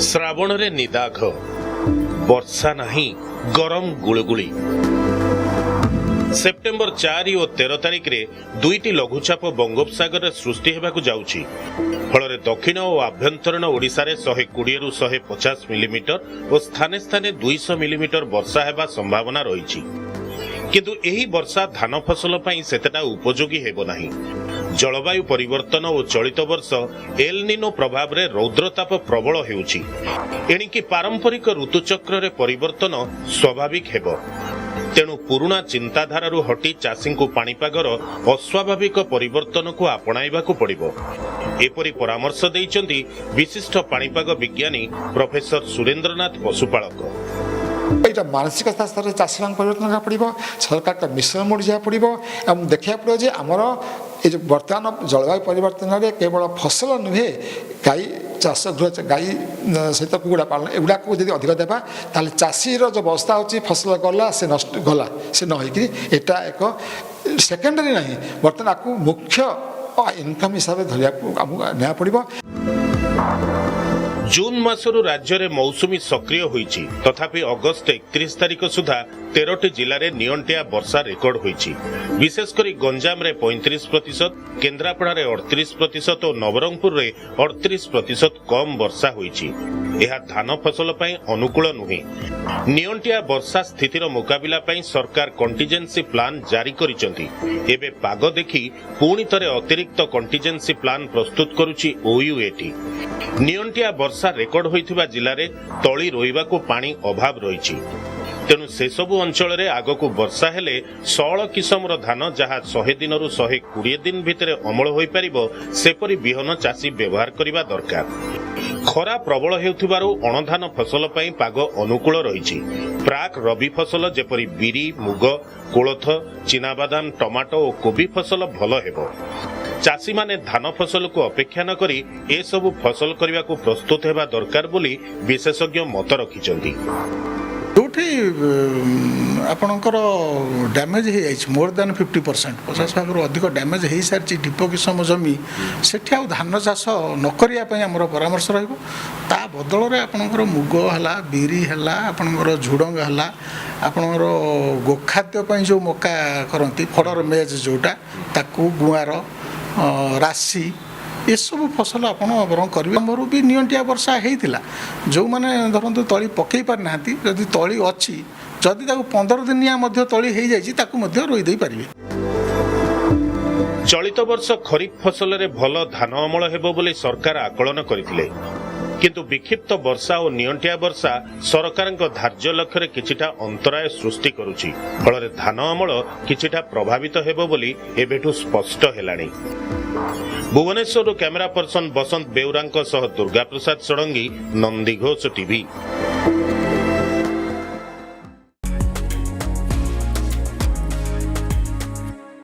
ଶ୍ରାବଣରେ ନିଦାଘ, ବର୍ଷା ନାହିଁ, ଗରମ ଗୁଳୁଗୁଳି। ସେପ୍ଟେମ୍ବର 4 ଓ 13 ତାରିଖରେ ଦୁଇଟି ଲଘୁଚାପ ବଙ୍ଗୋପସାଗରରେ ସୃଷ୍ଟି ହେବାକୁ ଯାଉଛି। ଫଳରେ ଦକ୍ଷିଣ ଓ ଆଭ୍ୟନ୍ତରୀଣ ଓଡ଼ିଶାରେ 120ରୁ 150 ମିଲିମିଟର ଓ ସ୍ଥାନେ ସ୍ଥାନେ 200 ମିଲିମିଟର ବର୍ଷା ହେବା ସମ୍ଭାବନା ରହିଛି। କିନ୍ତୁ ଏହି ବର୍ଷା ଧାନ ଫସଲ ପାଇଁ ସେତେଟା ଉପଯୋଗୀ ହେବ ନାହିଁ। ଜଳବାୟୁ ପରିବର୍ତ୍ତନ ଓ ଚଳିତ ବର୍ଷ ଏଲ୍ ନିନୋ ପ୍ରଭାବରେ ରୌଦ୍ରତାପ ପ୍ରବଳ ହେଉଛି। ଏଣିକି ପାରମ୍ପରିକ ଋତୁଚକ୍ରରେ ପରିବର୍ତ୍ତନ ସ୍ୱାଭାବିକ ହେବ। ତେଣୁ ପୁରୁଣା ଚିନ୍ତାଧାରାରୁ ହଟି ଚାଷୀଙ୍କୁ ପାଣିପାଗର ଅସ୍ୱାଭାବିକ ପରିବର୍ତ୍ତନକୁ ଆପଣାଇବାକୁ ପଡ଼ିବ। ଏପରି ପରାମର୍ଶ ଦେଇଛନ୍ତି ବିଶିଷ୍ଟ ପାଣିପାଗ ବିଜ୍ଞାନୀ ପ୍ରଫେସର ସୁରେନ୍ଦ୍ରନାଥ ପଶୁପାଳକ। ଏଇଟା ମାନସିକତା ସ୍ତରରେ ଚାଷୀମାନଙ୍କୁ ପରିବର୍ତ୍ତନ କରିବାକୁ ପଡ଼ିବ, ସରକାରଙ୍କ ମିଶନ ମୋଡ଼ ଯିବାକୁ ପଡ଼ିବ ଏବଂ ଦେଖିବାକୁ ପଡ଼ିବ ଯେ ଆମର ଏ ଯେଉଁ ବର୍ତ୍ତମାନ ଜଳବାୟୁ ପରିବର୍ତ୍ତନରେ କେବଳ ଫସଲ ନୁହେଁ, ଗାଈ ଚାଷ, ଗୃହ ଗାଈ ସହିତ କୁକୁଡ଼ା ପାଳନ, ଏଗୁଡ଼ାକୁ ଯଦି ଅଧିକ ଦେବା, ତାହେଲେ ଚାଷୀର ଯେଉଁ ଅବସ୍ଥା ହେଉଛି, ଫସଲ ଗଲା, ସେ ନଷ୍ଟ ଗଲା, ସେ ନ ହେଇକିରି ଏଇଟା ଏକ ସେକେଣ୍ଡାରୀ ନାହିଁ, ବର୍ତ୍ତମାନ ଆକୁ ମୁଖ୍ୟ ଇନକମ୍ ହିସାବରେ ଧରିବାକୁ ଆମକୁ ନେବାକୁ ପଡ଼ିବ। ଜୁନ୍ ମାସରୁ ରାଜ୍ୟରେ ମୌସୁମୀ ସକ୍ରିୟ ହୋଇଛି। ତଥାପି ଅଗଷ୍ଟ 31 ତାରିଖ ସୁଦ୍ଧା 13ଟି ଜିଲ୍ଲାରେ ନିଅଣ୍ଟିଆ ବର୍ଷା ରେକର୍ଡ ହୋଇଛି। ବିଶେଷ କରି ଗଞ୍ଜାମରେ 35%, କେନ୍ଦ୍ରାପଡ଼ାରେ 38% ଓ ନବରଙ୍ଗପୁରରେ 38% କମ୍ ବର୍ଷା ହୋଇଛି। ଏହା ଧାନ ଫସଲ ପାଇଁ ଅନୁକୂଳ ନୁହେଁ। ନିଅଣ୍ଟିଆ ବର୍ଷା ସ୍ଥିତିର ମୁକାବିଲା ପାଇଁ ସରକାର କଣ୍ଟିଜେନ୍ସି ପ୍ଲାନ୍ ଜାରି କରିଛନ୍ତି। ଏବେ ପାଗ ଦେଖି ପୁଣି ଥରେ ଅତିରିକ୍ତ କଣ୍ଟିଜେନ୍ସି ପ୍ଲାନ୍ ପ୍ରସ୍ତୁତ କରୁଛି ଓୟୁଏଟି। ନିଅଣ୍ଟିଆ ବର୍ଷା ରେକର୍ଡ ହୋଇଥିବା ଜିଲ୍ଲାରେ ତଳି ରୋଇବାକୁ ପାଣି ଅଭାବ ରହିଛି। ତେଣୁ ସେସବୁ ଅଞ୍ଚଳରେ ଆଗକୁ ବର୍ଷା ହେଲେ ସଅଳ କିସମର ଧାନ, ଯାହା 100 ଦିନରୁ 120 ଦିନ ଭିତରେ ଅମଳ ହୋଇପାରିବ, ସେପରି ବିହନ ଚାଷୀ ବ୍ୟବହାର କରିବା ଦରକାର। ଖରା ପ୍ରବଳ ହେଉଥିବାରୁ ଅଣଧାନ ଫସଲ ପାଇଁ ପାଗ ଅନୁକୂଳ ରହିଛି। ପ୍ରାକ୍ ରବି ଫସଲ ଯେପରି ବିରି, ମୁଗ, କୋଳଥ, ଚିନାବାଦାମ, ଟମାଟୋ ଓ କୋବି ଫସଲ ଭଲ ହେବ। ଚାଷୀମାନେ ଧାନ ଫସଲକୁ ଅପେକ୍ଷା ନ କରି ଏସବୁ ଫସଲ କରିବାକୁ ପ୍ରସ୍ତୁତ ହେବା ଦରକାର ବୋଲି ବିଶେଷଜ୍ଞ ମତ ରଖିଛନ୍ତି। ଯେଉଁଠି ଆପଣଙ୍କର ଡ୍ୟାମେଜ୍ ହେଇଯାଇଛି ମୋର୍ ଦ୍ୟାନ୍ 50%, 50 ଭାଗରୁ ଅଧିକ ଡ୍ୟାମେଜ୍ ହେଇସାରିଛି ଢିପ କିସମ ଜମି, ସେଠି ଆଉ ଧାନ ଚାଷ ନ କରିବା ପାଇଁ ଆମର ପରାମର୍ଶ ରହିବ। ତା ବଦଳରେ ଆପଣଙ୍କର ମୁଗ ହେଲା, ବିରି ହେଲା, ଆପଣଙ୍କର ଝୁଡ଼ଙ୍ଗ ହେଲା, ଆପଣଙ୍କର ଗୋଖାଦ୍ୟ ପାଇଁ ଯେଉଁ ମକା କରନ୍ତି, ଫଡ଼ର ମେଜ୍ ଯେଉଁଟା, ତାକୁ ଗୁଆର, ରାଶି, ଏସବୁ ଫସଲ ଆପଣ ବରଂ କରିବେ। ଆମର ବି ନିଅଣ୍ଟିଆ ବର୍ଷା ହେଇଥିଲା। ଯେଉଁମାନେ ଧରନ୍ତୁ ତଳି ପକାଇ ପାରିନାହାନ୍ତି, ଯଦି ତଳି ଅଛି, ଯଦି ତାକୁ 15 ଦିନିଆ ମଧ୍ୟ ତଳି ହେଇଯାଇଛି, ତାକୁ ମଧ୍ୟ ରୋଇ ଦେଇପାରିବେ। ଚଳିତ ବର୍ଷ ଖରିଫ ଫସଲରେ ଭଲ ଧାନ ଅମଳ ହେବ ବୋଲି ସରକାର ଆକଳନ କରିଥିଲେ। କିନ୍ତୁ ବିକ୍ଷିପ୍ତ ବର୍ଷା ଓ ନିଅଣ୍ଟିଆ ବର୍ଷା ସରକାରଙ୍କ ଧାର୍ଯ୍ୟ ଲକ୍ଷ୍ୟରେ କିଛିଟା ଅନ୍ତରାୟ ସୃଷ୍ଟି କରୁଛି। ଫଳରେ ଧାନ ଅମଳ କିଛିଟା ପ୍ରଭାବିତ ହେବ ବୋଲି ଏବେଠୁ ସ୍ପଷ୍ଟ ହେଲାଣି। ଭୁବନେଶ୍ୱରରୁ କ୍ୟାମେରା ପର୍ସନ ବସନ୍ତ ବେଉରାଙ୍କ ସହ ଦୁର୍ଗା ପ୍ରସାଦ ଷଡ଼ଙ୍ଗୀ, ନନ୍ଦିଘୋଷ ଟିଭି।